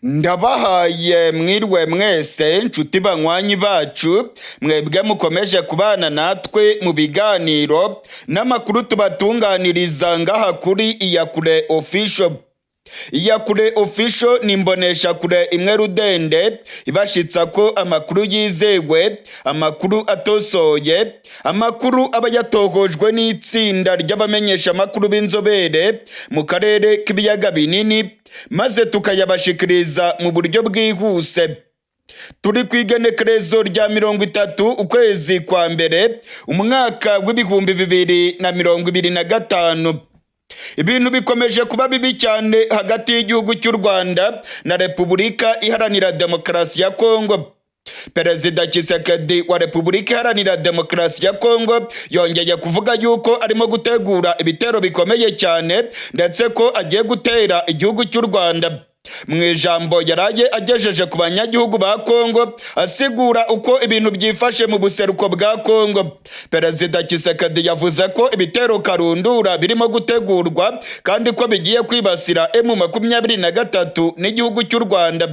Ndabahaye mwiriwe mwese nshuti banywanyi bacu, mwebwe mukomeje kubana natwe mu biganiro n'amakuru tubatunganiriza ngaha kuri Iyakure Official. Iyakure Official ni imboneshakure imwe rudende ibashitsa ko amakuru yizewe, amakuru atosoye, amakuru aba yatohojwe n'itsinda ry'abamenyeshamakuru b'inzobere mu karere k'ibiyaga binini, maze tukayabashikiriza mu buryo bwihuse. Turi ku igenekerezo rya 30 ukwezi kwa mbere umwaka w'2025. Ibintu bikomeje kuba bibi cyane hagati y'igihugu cy'u Rwanda na Repubulika Iharanira Demokarasi ya Kongo. Perezida Tshisekedi wa Repubulika Iharanira Demokarasi ya Kongo yongeye kuvuga yuko arimo gutegura ibitero bikomeye cyane, ndetse ko agiye gutera igihugu cy'u Rwanda. Mu ijambo yaraye agejeje ku banyagihugu ba Kongo asigura uko ibintu byifashe mu buseruko bwa Kongo, Perezida Tshisekedi yavuze ko ibitero karundura birimo gutegurwa kandi ko bigiye kwibasira M23 n'igihugu cy'u Rwanda.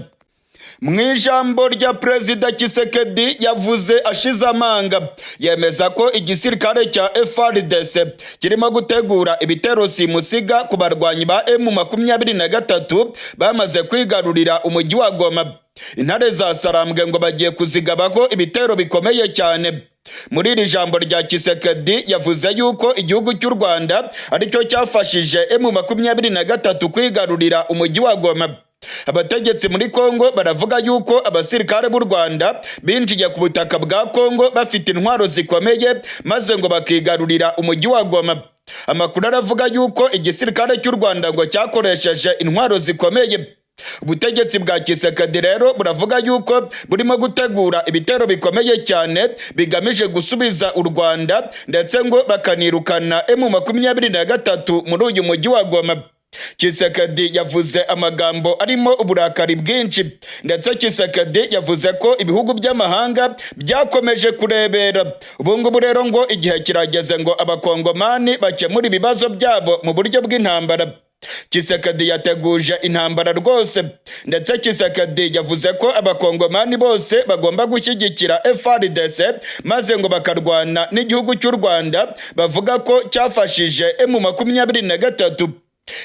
Mu ijambo rya Perezida Tshisekedi yavuze ashize amanga, yemeza ko igisirikare cya FARDC kirimo gutegura ibitero simusiga ku barwanyi ba M23 bamaze kwigarurira umujyi wa Goma. Intare za Sarambwe ngo bagiye kuzigabaho ibitero bikomeye cyane. Muri iri jambo rya Tshisekedi yavuze yuko igihugu cy'u Rwanda aricyo cyafashije M23 kwigarurira umujyi wa Goma. Abategetsi muri Kongo baravuga yuko abasirikare b'u Rwanda binjiye ku butaka bwa Kongo bafite intwaro zikomeye, maze ngo bakigarurira umujyi wa Goma. Amakuru aravuga yuko igisirikare cy'u Rwanda ngo cyakoresheje intwaro zikomeye. Ubutegetsi bwa Tshisekedi rero buravuga yuko burimo gutegura ibitero bikomeye cyane bigamije gusubiza u Rwanda, ndetse ngo bakanirukana M23 muri uyu mujyi wa Goma. Tshisekedi yavuze amagambo arimo uburakari bwinshi, ndetse Tshisekedi yavuze ko ibihugu by'amahanga byakomeje kurebera. Ubu ngubu rero ngo igihe kirageze ngo Abakongomani bakemure ibibazo byabo mu buryo bw'intambara. Tshisekedi yateguje intambara rwose, ndetse Tshisekedi yavuze ko Abakongomani bose bagomba gushyigikira FARDC, maze ngo bakarwana n'igihugu cy'u Rwanda bavuga ko cyafashije M23.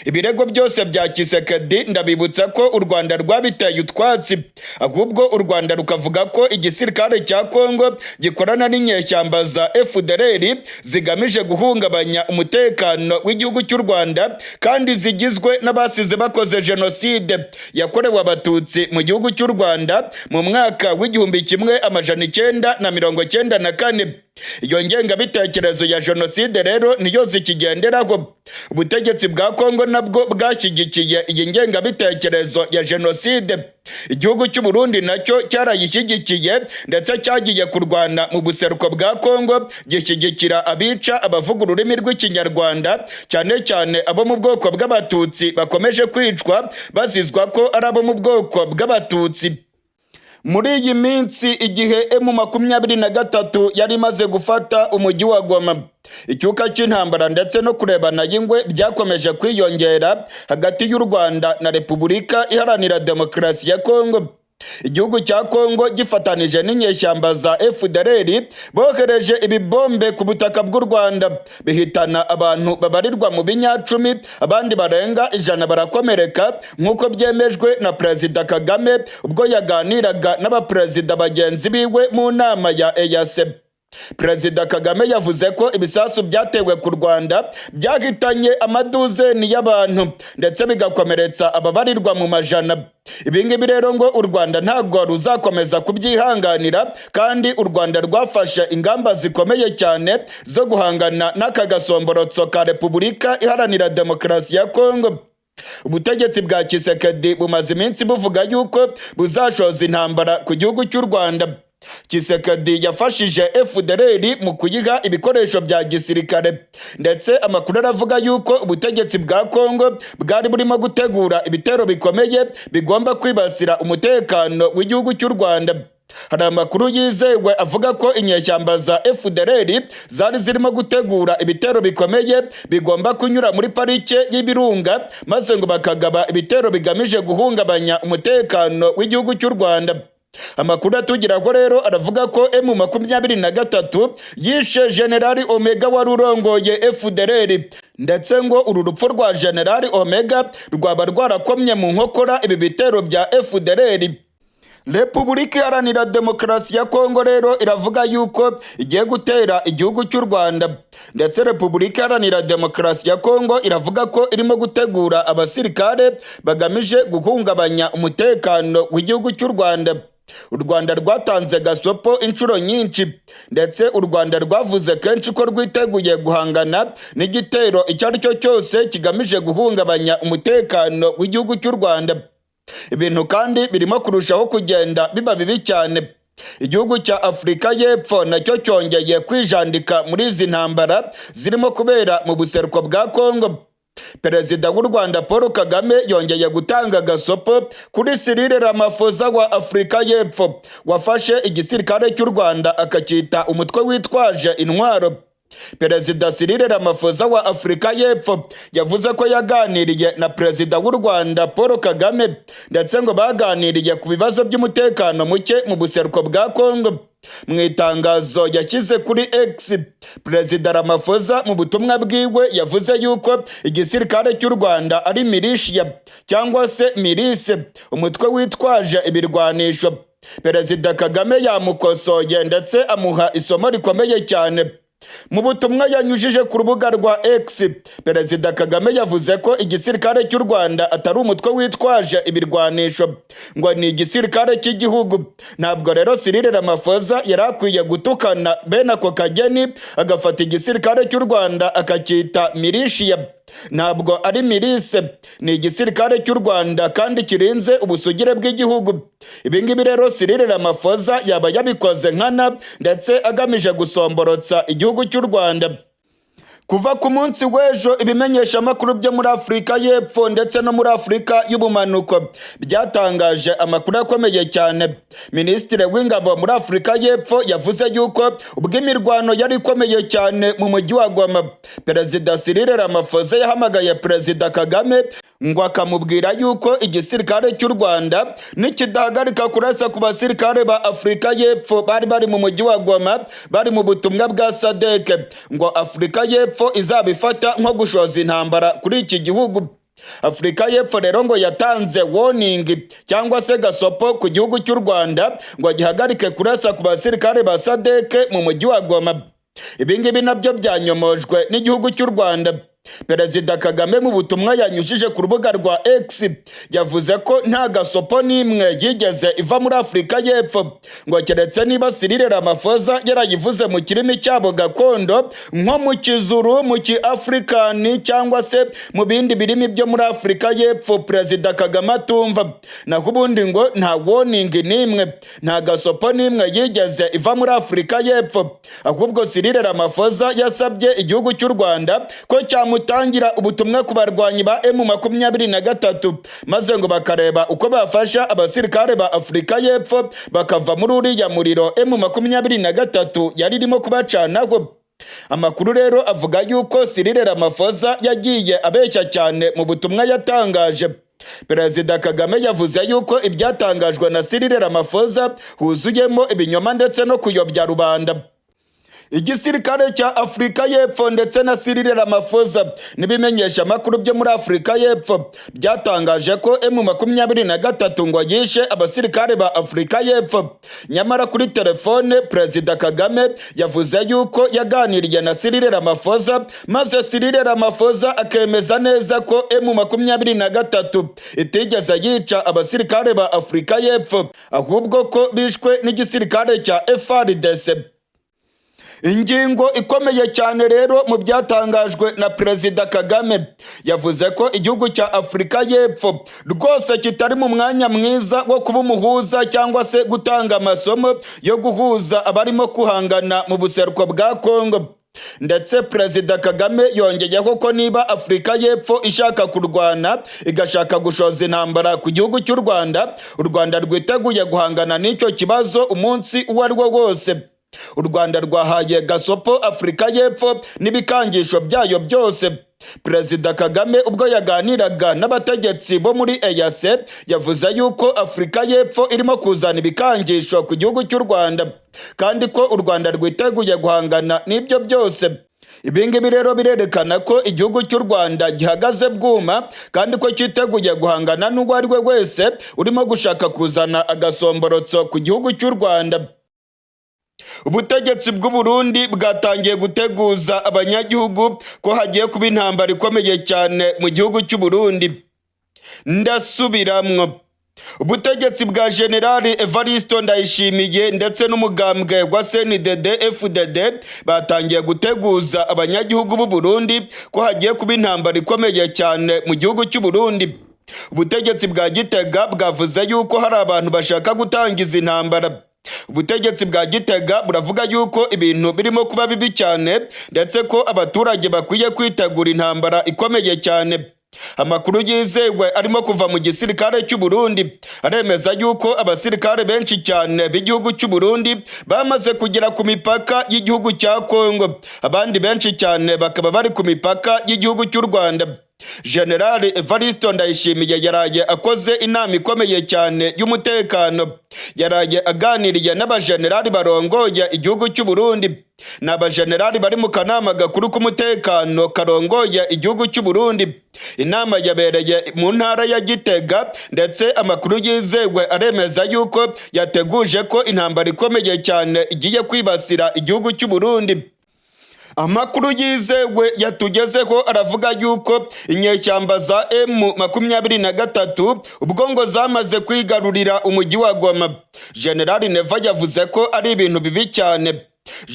Ibirego byose bya Tshisekedi, ndabibutsa ko u Rwanda rwabiteye utwatsi, ahubwo u Rwanda rukavuga ko igisirikare cya Kongo gikorana n'inyeshyamba za FDLR zigamije guhungabanya umutekano w'igihugu cy'u Rwanda, kandi zigizwe n'abasize bakoze jenoside yakorewe Abatutsi mu gihugu cy'u Rwanda mu mwaka w'1994. Iyo ngengabitekerezo ya jenoside rero niyo zikigenderaho. Ubutegetsi bwa Kongo nabwo bwashyigikiye iyi ngengabitekerezo ya jenoside. Igihugu cy'u Burundi nacyo cyarayishyigikiye, ndetse cyagiye kurwana mu buseruko bwa Kongo gishyigikira abica abavuga ururimi rw'Ikinyarwanda, cyane cyane abo mu bwoko bw'Abatutsi bakomeje kwicwa bazizwa ko ari abo mu bwoko bw'Abatutsi. Muri iyi minsi, igihe M23 yari imaze gufata umujyi wa Goma, icyuka cy'intambara ndetse no kurebana y'ingwe byakomeje kwiyongera hagati y'u Rwanda na Repubulika Iharanira Demokarasi ya Kongo. Igihugu cya Kongo gifatanije n'inyeshyamba za FDLR bohereje ibibombe ku butaka bw'u Rwanda, bihitana abantu babarirwa mu binyacumi, abandi barenga 100 barakomereka, nk'uko byemejwe na Perezida Kagame ubwo yaganiraga n'abaperezida bagenzi biwe mu nama ya EAC. Perezida Kagame yavuze ko ibisasu byatewe ku Rwanda byahitanye amaduzeni y'abantu, ndetse bigakomeretsa ababarirwa mu majana. Ibi ngibi rero ngo u Rwanda ntabwo ruzakomeza kubyihanganira, kandi u Rwanda rwafashe ingamba zikomeye cyane zo guhangana n'aka gasomborotso ka Repubulika Iharanira Demokarasi ya Kongo. Ubutegetsi bwa Tshisekedi bumaze iminsi buvuga yuko buzashoza intambara ku gihugu cy'u Rwanda. Tshisekedi yafashije FDLR mu kuyiha ibikoresho bya gisirikare, ndetse amakuru aravuga yuko ubutegetsi bwa Kongo bwari burimo gutegura ibitero bikomeye bigomba kwibasira umutekano w'igihugu cy'u Rwanda. Hari amakuru yizewe avuga ko inyeshyamba za FDLR zari zirimo gutegura ibitero bikomeye bigomba kunyura muri parike y'Ibirunga, maze ngo bakagaba ibitero bigamije guhungabanya umutekano w'igihugu cy'u Rwanda. Amakuru atugeraho rero aravuga ko M23 yishe Generali Omega wari urongoye FDLR, ndetse ngo uru rupfu rwa Generali Omega rwaba rwarakomye mu nkokora ibi bitero bya FDLR. Repubulika Iharanira Demokarasi ya Kongo rero iravuga yuko igiye gutera igihugu cy'u Rwanda, ndetse Repubulika Iharanira Demokarasi ya Kongo iravuga ko irimo gutegura abasirikare bagamije guhungabanya umutekano w'igihugu cy'u Rwanda. U Rwanda rwatanze gasopo inshuro nyinshi, ndetse u Rwanda rwavuze kenshi ko rwiteguye guhangana n'igitero icyo ari cyo cyose kigamije guhungabanya umutekano w'igihugu cy'u Rwanda. Ibintu kandi birimo kurushaho kugenda biba bibi cyane. Igihugu cya Afurika y'Epfo nacyo cyongeye kwijandika muri izi ntambara zirimo kubera mu buseruko bwa Kongo. Perezida w'u Rwanda Paul Kagame yongeye gutanga gasopo kuri Cyril Ramaphosa wa Afurika y'Epfo, wafashe igisirikare cy'u Rwanda akacyita umutwe witwaje intwaro. Perezida Cyril Ramaphosa wa Afurika y'Epfo yavuze ko yaganiriye na Perezida w'u Rwanda Paul Kagame, ndetse ngo baganiriye ku bibazo by'umutekano muke mu buseruko bwa Kongo. Mu itangazo yashyize kuri X, Perezida Ramaphosa mu butumwa bwiwe yavuze yuko igisirikare cy'u Rwanda ari militia cyangwa se milice, umutwe witwaje ibirwanisho. Perezida Kagame yamukosoye ndetse amuha isomo rikomeye cyane. Mu butumwa yanyujije ku rubuga rwa X, Perezida Kagame yavuze ko igisirikare cy'u Rwanda atari umutwe witwaje ibirwanisho, ngo ni igisirikare cy'igihugu. Ntabwo rero Cyril Ramaphosa yari akwiye gutukana bene ako kageni, agafata igisirikare cy'u Rwanda akacyita militia. Ntabwo ari milice, ni igisirikare cy'u Rwanda kandi kirinze ubusugire bw'igihugu. Ibi ngibi rero Cyril Ramaphosa yaba yabikoze nkana, ndetse agamije gusomborotsa igihugu cy'u Rwanda. Kuva ku munsi w'ejo, ibimenyeshamakuru byo muri Afurika y'Epfo ndetse no muri Afurika y'ubumanuko byatangaje amakuru akomeye cyane. Minisitiri w'ingabo muri Afurika y'Epfo yavuze yuko ubwo imirwano yari ikomeye cyane mu mujyi wa Goma, Perezida Cyril Ramaphosa yahamagaye Perezida Kagame ngo akamubwira yuko igisirikare cy'u Rwanda nikidahagarika kurasa ku basirikare ba Afurika y'Epfo bari bari mu mujyi wa Goma, bari mu butumwa bwa SADC, ngo Afurika y'Epfo izabifata nko gushoza intambara kuri iki gihugu. Afurika y'Epfo rero ngo yatanze warning cyangwa se gasopo ku gihugu cy'u Rwanda ngo gihagarike kurasa ku basirikare ba SADC mu mujyi wa Goma. Ibi ngibi nabyo byanyomojwe n'igihugu cy'u Rwanda. Perezida Kagame mu butumwa yanyujije ku rubuga rwa X yavuze ko nta gasopo n'imwe yigeze iva muri Afurika y'Epfo, ngo keretse niba Cyril Ramaphosa yarayivuze mu kirimi cyabo gakondo, nko mu Kizuru, mu Kiafurikani cyangwa se mu bindi birimi byo muri Afurika y'Epfo Perezida Kagame atumva. Naho ubundi ngo nta warning n'imwe, nta gasopo n'imwe yigeze iva muri Afurika y'Epfo. Ahubwo Cyril Ramaphosa yasabye igihugu cy'u Rwanda ko cyamutangira ubutumwa ku barwanyi ba M23, maze ngo bakareba uko bafasha abasirikare ba Afurika y'Epfo bakava muri uriya muriro M23 yari irimo kubacanaho. Amakuru rero avuga yuko Cyril Ramaphosa yagiye abeshya cyane mu butumwa yatangaje. Perezida Kagame yavuze yuko ibyatangajwe na Cyril Ramaphosa huzuyemo ibinyoma ndetse no kuyobya rubanda. Igisirikare cya Afurika y'Epfo ndetse na Cyril Ramaphosa n'ibimenyesha amakuru byo muri Afurika y'Epfo byatangaje ko M23 ngo yishe abasirikare ba Afurika y'Epfo. Nyamara kuri telefone Perezida Kagame yavuze yuko yaganiriye na Cyril Ramaphosa, maze Cyril Ramaphosa akemeza neza ko M23 itigeze yica abasirikare ba Afurika y'Epfo, ahubwo ko bishwe n'igisirikare cya FARDC. Ingingo ikomeye cyane rero mu byatangajwe na Perezida Kagame, yavuze ko igihugu cya Afurika y'Epfo rwose kitari mu mwanya mwiza wo kuba umuhuza cyangwa se gutanga amasomo yo guhuza abarimo guhangana mu buseruko bwa Kongo. Ndetse Perezida Kagame yongeyeho ko niba Afurika y'Epfo ishaka kurwana, igashaka gushoza intambara ku gihugu cy'u Rwanda, u Rwanda rwiteguye guhangana n'icyo kibazo umunsi uwo ari wo wose. U Rwanda rwahaye gasopo Afurika y'Epfo n'ibikangisho byayo byose. Perezida Kagame ubwo yaganiraga n'abategetsi bo muri EAC yavuze yuko Afurika y'Epfo irimo kuzana ibikangisho ku gihugu cy'u Rwanda, kandi ko u Rwanda rwiteguye guhangana n'ibyo byose. Ibi ngibi rero birerekana ko igihugu cy'u Rwanda gihagaze bwuma, kandi ko cyiteguye guhangana n'uwo ari we wese urimo gushaka kuzana agasomborotso ku gihugu cy'u Rwanda. Ubutegetsi bw'u Burundi bwatangiye guteguza abanyagihugu ko hagiye kuba intambara ikomeye cyane mu gihugu cy'u Burundi. Ndasubiramwo, ubutegetsi bwa Generali Evaristo Ndayishimiye ndetse n'umugambwe wa CNDD FDD batangiye guteguza abanyagihugu b'u Burundi ko hagiye kuba intambara ikomeye cyane mu gihugu cy'u Burundi. Ubutegetsi bwa Gitega bwavuze yuko hari abantu bashaka gutangiza intambara. Ubutegetsi bwa Gitega buravuga yuko ibintu birimo kuba bibi cyane, ndetse ko abaturage bakwiye kwitegura intambara ikomeye cyane. Amakuru yizewe arimo kuva mu gisirikare cy'u Burundi aremeza yuko abasirikare benshi cyane b'igihugu cy'u Burundi bamaze kugera ku mipaka y'igihugu cya Kongo, abandi benshi cyane bakaba bari ku mipaka y'igihugu cy'u Rwanda. General Evaristo Ndayishimiye yaraye akoze inama ikomeye cyane y'umutekano, yaraye aganiriye n'abajenerali barongoye igihugu cy'u Burundi. Ni abajenerali bari mu kanama gakuru k'umutekano karongoye igihugu cy'u Burundi. Inama yabereye mu ntara ya Gitega, ndetse amakuru yizewe aremeza yuko yateguje ko intambara ikomeye cyane igiye kwibasira igihugu cy'u Burundi. Amakuru yizewe yatugezeho aravuga yuko inyeshyamba za M23 ubwo ngo zamaze kwigarurira umujyi wa Goma. Generali Neva yavuze ko ari ibintu bibi cyane.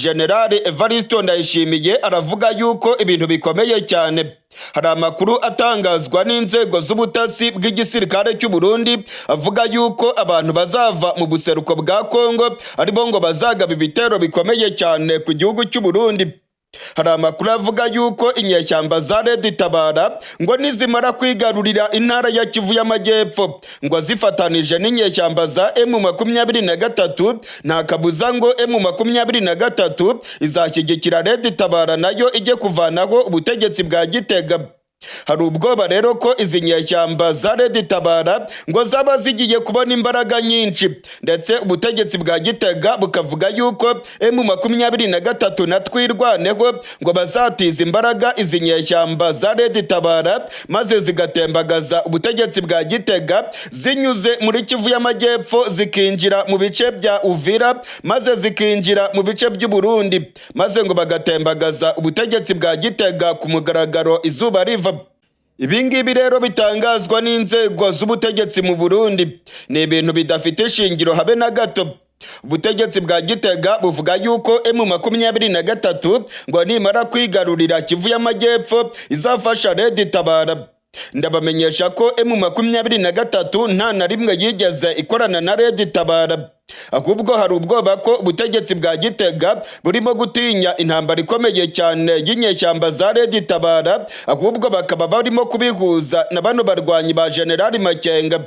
Generali Evaristo Ndayishimiye aravuga yuko ibintu bikomeye cyane. Hari amakuru atangazwa n'inzego z'ubutasi bw'igisirikare cy'u Burundi avuga yuko abantu bazava mu buseruko bwa Kongo aribo ngo bazagaba ibitero bikomeye cyane ku gihugu cy'u Burundi. Hari amakuru avuga yuko inyeshyamba za Red Tabara ngo nizimara kwigarurira intara ya Kivu y'Amajyepfo, ngo zifatanije n'inyeshyamba za M23, nta kabuza ngo M23 izashyigikira Red Tabara nayo ijye kuvanaho ubutegetsi bwa Gitega. Hari ubwoba rero ko izi nyeshyamba za Red Tabara ngo zaba zigiye kubona imbaraga nyinshi, ndetse ubutegetsi bwa Gitega bukavuga yuko M23 na Twirwaneho ngo bazatiza imbaraga izi nyeshyamba za Red Tabara, maze zigatembagaza ubutegetsi bwa Gitega zinyuze muri Kivu y'Amajyepfo, zikinjira mu bice bya Uvira, maze zikinjira mu bice by'u Burundi, maze ngo bagatembagaza ubutegetsi bwa Gitega ku mugaragaro izuba riva. Ibi ngibi rero bitangazwa n'inzego z'ubutegetsi mu Burundi ni ibintu bidafite ishingiro habe na gato. Ubutegetsi bwa Gitega buvuga yuko M23 ngo nimara kwigarurira Kivu y'Amajyepfo izafasha Red Tabara. Ndabamenyesha ko M23 nta na rimwe yigeze ikorana na Red Tabara. Ahubwo hari ubwoba ko ubutegetsi bwa Gitega burimo gutinya intambara ikomeye cyane y'inyeshyamba za Red Tabara, ahubwo bakaba barimo kubihuza na bano barwanyi ba Generali Makenga.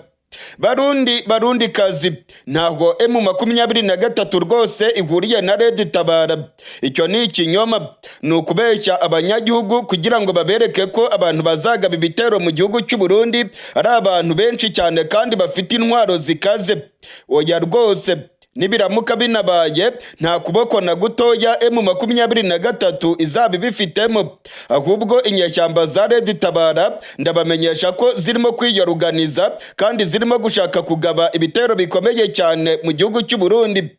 Barundi, Barundi kazi, ntaho M23 rwose ihuriye na Red Tabara. Icyo ni ikinyoma, ni ukubeshya abanyagihugu kugira ngo babereke ko abantu bazagaba ibitero mu gihugu cy'u Burundi ari abantu benshi cyane kandi bafite intwaro zikaze. Oya rwose, nibiramuka binabaye, nta kuboko na gutoya M23 izaba ibifitemo. Ahubwo inyeshyamba za Red Tabara ndabamenyesha ko zirimo kwiyoruganiza kandi zirimo gushaka kugaba ibitero bikomeye cyane mu gihugu cy'u Burundi.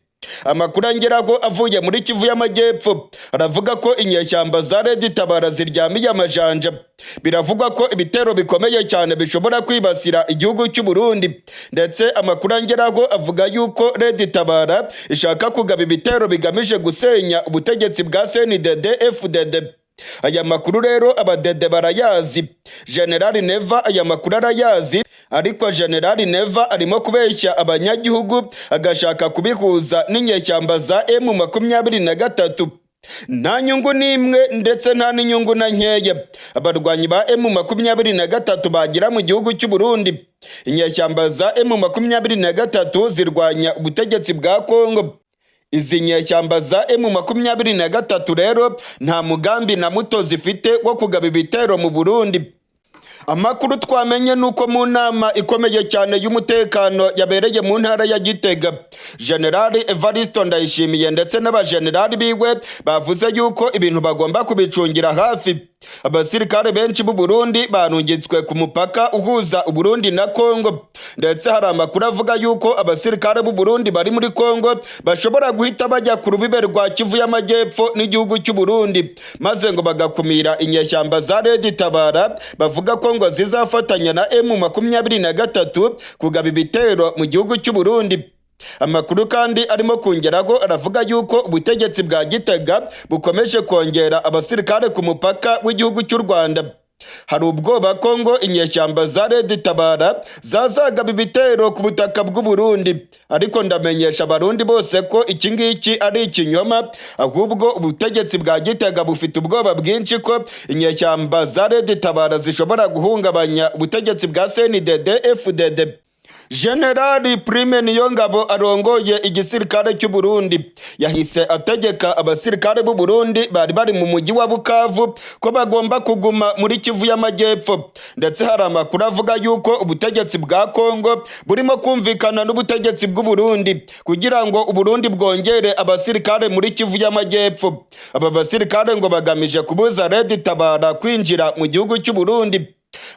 Amakuru angeraho avuye muri Kivu y'Amajyepfo aravuga ko inyeshyamba za Red Tabara ziryamiye amajanja. Biravugwa ko ibitero bikomeye cyane bishobora kwibasira igihugu cy'u Burundi, ndetse amakuru angeraho avuga yuko Red Tabara ishaka kugaba ibitero bigamije gusenya ubutegetsi bwa CNDD FDD. Aya makuru rero abadede barayazi, Generali Neva aya makuru arayazi, ariko Generali Neva arimo kubeshya abanyagihugu agashaka kubihuza n'inyeshyamba za M23. Nta nyungu n'imwe ndetse nta n'inyungu na nkeya abarwanyi ba M23 bagira mu gihugu cy'u Burundi. Inyeshyamba za M23 zirwanya ubutegetsi bwa Kongo. Izi nyeshyamba za M23 rero nta mugambi na muto zifite wo kugaba ibitero mu Burundi. Amakuru twamenye nuko mu nama ikomeye cyane y'umutekano yabereye mu ntara ya Gitega, Generali Evaristo Ndayishimiye ndetse n'abajenerali biwe bavuze yuko ibintu bagomba kubicungira hafi. Abasirikare benshi b'u Burundi barungitswe ku mupaka uhuza Uburundi na Kongo, ndetse hari amakuru avuga yuko abasirikare b'u Burundi bari muri Kongo bashobora guhita bajya ku rubibe rwa Kivu y'Amajyepfo n'igihugu cy'u Burundi, maze ngo bagakumira inyeshyamba za Red Tabara bavuga ko ngo zizafatanya na M23 kugaba ibitero mu gihugu cy'u Burundi. Amakuru kandi arimo kongeraho aravuga yuko ubutegetsi bwa Gitega bukomeje kongera abasirikare ku mupaka w'igihugu cy'u Rwanda. Hari ubwoba ko ngo inyeshyamba za Red Tabara zazagaba ibitero ku butaka bw'u Burundi, ariko ndamenyesha Abarundi bose ko iki ngiki ari ikinyoma. Ahubwo ubutegetsi bwa Gitega bufite ubwoba bwinshi ko inyeshyamba za Red Tabara zishobora guhungabanya ubutegetsi bwa CNDD FDD. Generali Prime Niyongabo arongoye igisirikare cy'u Burundi yahise ategeka abasirikare b'u Burundi bari bari mu mujyi wa Bukavu ko bagomba kuguma muri Kivu y'Amajyepfo, ndetse hari amakuru avuga yuko ubutegetsi bwa Kongo burimo kumvikana n'ubutegetsi bw'u Burundi kugira ngo Uburundi bwongere abasirikare muri Kivu y'Amajyepfo. Aba basirikare ngo bagamije kubuza Red Tabara kwinjira mu gihugu cy'u Burundi.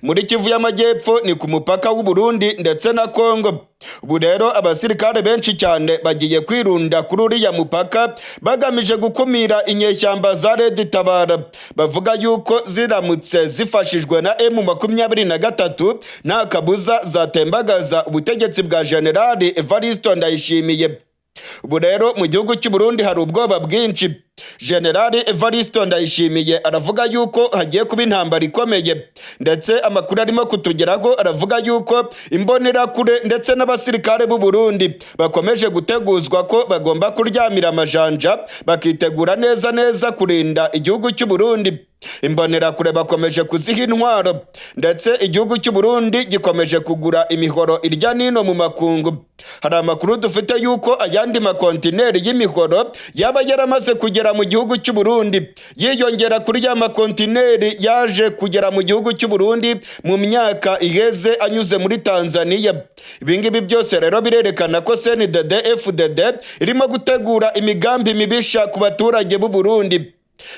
Muri Kivu y'Amajyepfo ni ku mupaka w'u Burundi ndetse na Kongo. Ubu rero abasirikare benshi cyane bagiye kwirunda kuri uriya mupaka bagamije gukumira inyeshyamba za Red Tabara bavuga yuko ziramutse zifashijwe na M23 nta kabuza zatembagaza ubutegetsi bwa Generali Evaristo Ndayishimiye. Ubu rero mu gihugu cy'u Burundi hari ubwoba bwinshi. Generali Evaristo Ndayishimiye aravuga yuko hagiye kuba intambara ikomeye, ndetse amakuru arimo kutugeraho aravuga yuko imbonerakure ndetse n'abasirikare b'u Burundi bakomeje guteguzwa ko bagomba kuryamira amajanja, bakitegura neza neza kurinda igihugu cy'u Burundi. Imbonerakure bakomeje kuziha intwaro, ndetse igihugu cy'u Burundi gikomeje kugura imihoro irya nino mu makungu. Hari amakuru dufite yuko ayandi makontineri y'imihoro yaba yaramaze kugera mu gihugu cy'u Burundi, yiyongera kuri ya makontineri yaje kugera mu gihugu cy'u Burundi mu myaka iheze anyuze muri Tanzania. Ibingibi byose rero birerekana ko CNDD FDD irimo gutegura imigambi mibisha ku baturage b'u Burundi.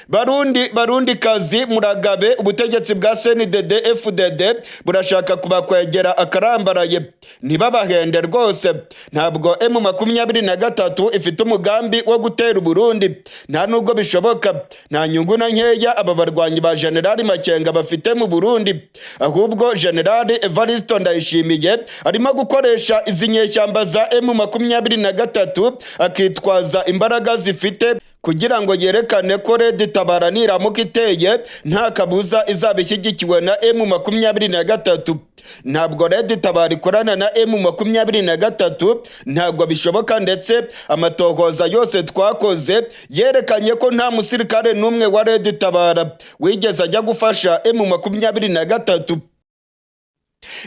Barundi, Barundi kazi, muragabe! Ubutegetsi bwa CNDD FDD burashaka kubakwegera akarambaraye. Ntibabahende rwose, ntabwo M23 ifite umugambi wo gutera Uburundi, nta nubwo bishoboka. Nta nyungu na nkeya aba barwanyi ba Generali Makenga bafite mu Burundi. Ahubwo Generali Evaristo Ndayishimiye arimo gukoresha izi nyeshyamba za M23, akitwaza imbaraga zifite kugira ngo yerekane ko Red Tabara niramuka iteye nta kabuza izaba ishyigikiwe na M23. Ntabwo Red Tabara ikorana na M23, ntabwo bishoboka, ndetse amatohoza yose twakoze yerekanye ko nta musirikare n'umwe wa Red Tabara wigeze ajya gufasha M23.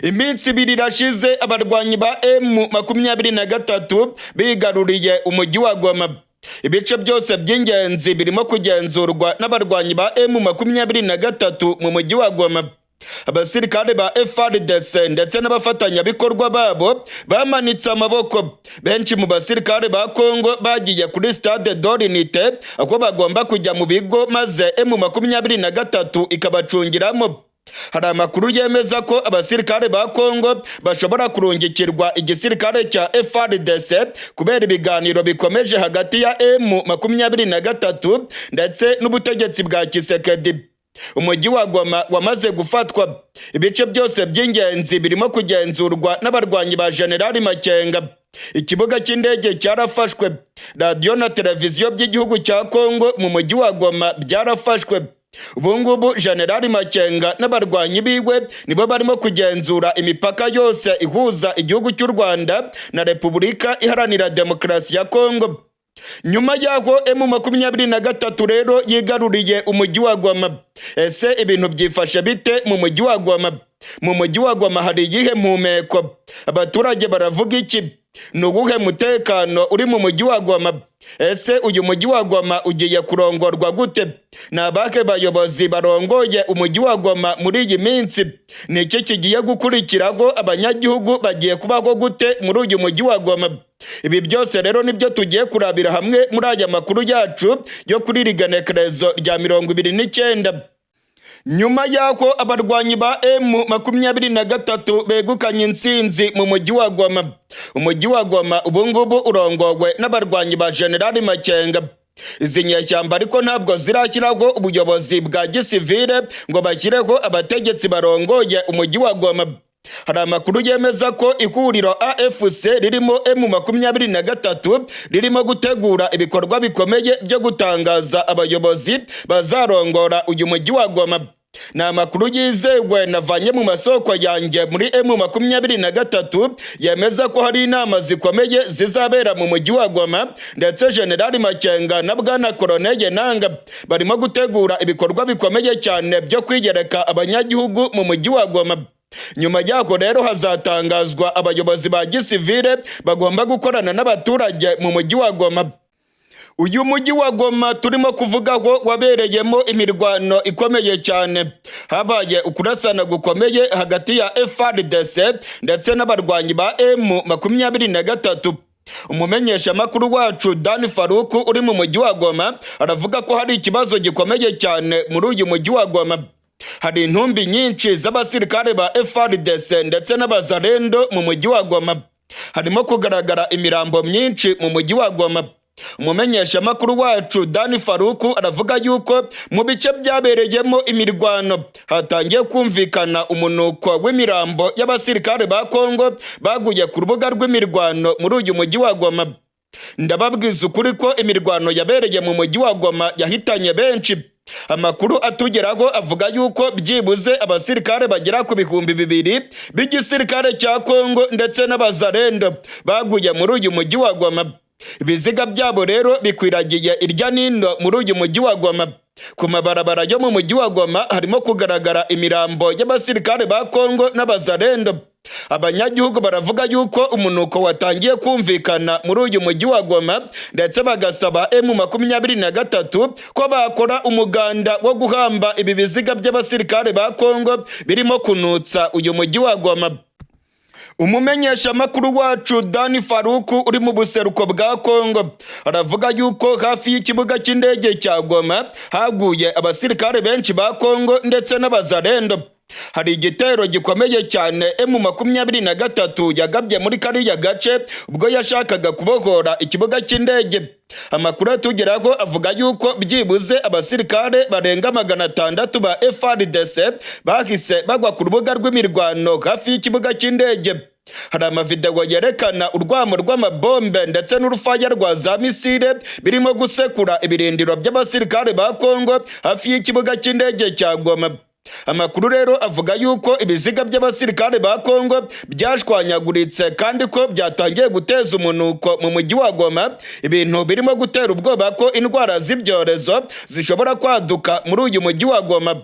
Iminsi 2 irashize abarwanyi ba M23 bigaruriye umujyi wa Goma. Ibice byose by'ingenzi birimo kugenzurwa n'abarwanyi ba M23 mu mujyi wa Goma. Abasirikare ba FARDC ndetse n'abafatanyabikorwa babo bamanitse amaboko. Benshi mu basirikare ba Kongo bagiye kuri Stade de l'Unité, aho bagomba kujya mu bigo maze M23 ikabacungiramo. Hari amakuru yemeza ko abasirikare ba Kongo bashobora kurungikirwa igisirikare cya FARDC kubera ibiganiro bikomeje hagati ya M23 ndetse n'ubutegetsi bwa Tshisekedi. Umujyi wa Goma wamaze gufatwa, ibice byose by'ingenzi birimo kugenzurwa n'abarwanyi ba Generali Makenga. Ikibuga cy'indege cyarafashwe, radiyo na televiziyo by'igihugu cya Kongo mu mujyi wa Goma byarafashwe. Ubungubu Generali Makenga n'abarwanyi biwe nibo barimo kugenzura imipaka yose ihuza igihugu cy'u Rwanda na Repubulika Iharanira Demokarasi ya Kongo. Nyuma y'aho M23 rero yigaruriye umujyi wa Goma, ese ibintu byifashe bite mu mujyi wa Goma? Mu mujyi wa Goma hari iyihe mpumeko? Abaturage baravuga iki? Ni uwuhe mutekano uri mu mujyi wa Goma? Ese uyu mujyi wa Goma ugiye kurongorwa gute? Ni abahe bayobozi barongoye umujyi wa Goma muri iyi minsi? Ni iki kigiye gukurikiraho? Abanyagihugu bagiye kubaho gute muri uyu mujyi wa Goma? Ibi byose rero nibyo tugiye kurabira hamwe muri aya makuru yacu yo kuri iri genekerezo rya 29. Nyuma y'aho abarwanyi ba M23 begukanye intsinzi mu mujyi wa Goma, umujyi wa Goma ubungubu urongowe n'abarwanyi ba General Makenga. Izi nyeshyamba ariko ntabwo zirashyiraho ubuyobozi bwa gisivile ngo bashyireho abategetsi barongoye umujyi wa Goma. Hari amakuru yemeza ko ihuriro AFC ririmo M23 ririmo gutegura ibikorwa bikomeye byo gutangaza abayobozi bazarongora uyu mujyi wa Goma. Ni amakuru yizewe navanye mu masoko yanjye muri M23 yemeza ko hari inama zikomeye zizabera mu mujyi wa Goma, ndetse General Makenga na Bwana Colonel Nanga barimo gutegura ibikorwa bikomeye cyane byo kwiyereka abanyagihugu mu mujyi wa Goma. Nyuma yako rero hazatangazwa abayobozi ba gisivile bagomba gukorana n'abaturage mu mujyi wa Goma. Uyu mujyi wa Goma turimo kuvugaho wabereyemo imirwano ikomeye cyane. Habaye ukurasana gukomeye hagati ya FARDC ndetse n'abarwanyi ba M23. Umumenyeshamakuru wacu Dan Faruku uri mu mujyi wa Goma aravuga ko hari ikibazo gikomeye cyane muri uyu mujyi wa Goma. Hari intumbi nyinshi z'abasirikare ba FARDC ndetse n'abazarendo mu mujyi wa Goma. Harimo kugaragara imirambo myinshi mu mujyi wa Goma. Umumenyeshamakuru wacu Dan Faruku aravuga yuko mu bice byabereyemo imirwano hatangiye kumvikana umunuko w'imirambo y'abasirikare ba Kongo baguye ku rubuga rw'imirwano muri uyu mujyi wa Goma. Ndababwiza ukuri ko imirwano yabereye mu mujyi wa Goma yahitanye benshi. Amakuru atugeraho avuga yuko byibuze abasirikare bagera ku 2000 b'igisirikare cya Kongo ndetse n'abazarendo baguye muri uyu mujyi wa Goma. Ibiziga byabo rero bikwiragiye irya nino muri uyu mujyi wa Goma. Ku mabarabara yo mu mujyi wa Goma harimo kugaragara imirambo y'abasirikare ba Kongo n'abazarendo. Abanyagihugu baravuga yuko umunuko watangiye kumvikana muri uyu mujyi wa Goma, ndetse bagasaba M23 ko bakora umuganda wo guhamba ibi biziga by'abasirikare ba Kongo birimo kunutsa uyu mujyi wa Goma. Umumenyeshamakuru wacu Dan Faruku uri mu buseruko bwa Kongo aravuga yuko hafi y'ikibuga cy'indege cya Goma haguye abasirikare benshi ba Kongo ndetse n'abazarendo. Hari igitero gikomeye cyane M23 yagabye muri kariya gace ubwo yashakaga kubohora ikibuga cy'indege. Amakuru atugeraho avuga yuko byibuze abasirikare barenga 600 ba FARDC bahise bagwa ku rubuga rw'imirwano hafi y'ikibuga cy'indege. Hari amavideo yerekana urwamo rw'amabombe ndetse n'urufaya rwa za misile birimo gusekura ibirindiro by'abasirikare ba Kongo hafi y'ikibuga cy'indege cya Goma. Amakuru rero avuga yuko ibiziga by'abasirikare ba Kongo byashwanyaguritse kandi ko byatangiye guteza umunuko mu mujyi wa Goma, ibintu birimo gutera ubwoba ko indwara z'ibyorezo zishobora kwaduka muri uyu mujyi wa Goma.